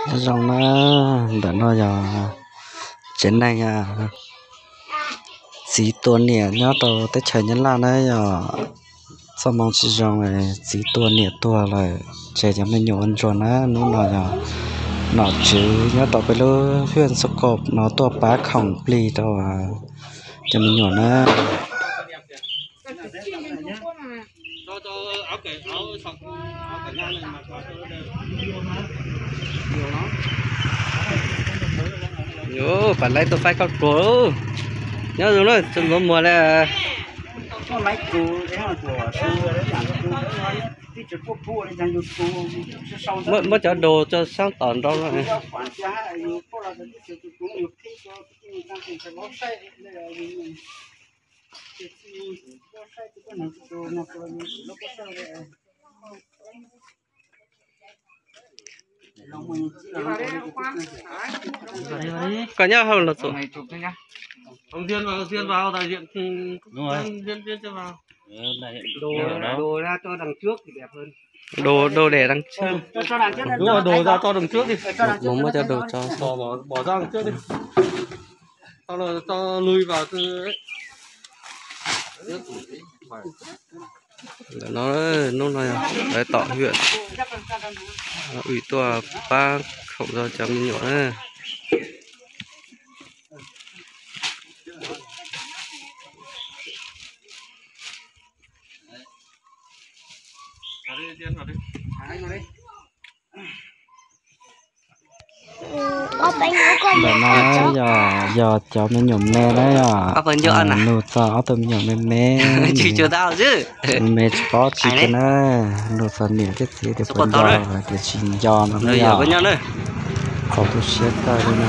Nyob zoo na, ntawm no yog tsev neeg txiv tua niam nyob rau teb chaws Nyab Laj na yog. Txoj hmoo tsis zoo, txiv tua niam tuag lawm, tseg cov me nyuam ua ntsuag na. Hnub no yog nom tswv nyob rau peb lub hiaj xub kos no tuaj pab khoom plig rau cov me nyuam na. Yuav pam laib tuaj faib koj pluag. Nyob zoo na, tsis npav muag li. Muab cov dos tso sab tom nraud no. Koj nyob hauv los txuas. Đồ, đồ để đằng trước. Mus muab cov dos tso. Ntawm no, hnub no lawv tom huyện, ua tuaj pab khoom rau cov me nyuam na. Ntawm no yog, yog cov me nyuam me na yog, nug txog ob tug me nyuam me me, me me tsis paub tsi kiag na, nug txog niam thiab txiv tias puas nco, hais tias tsis nco no na yog, qhov tu siab kawg li na.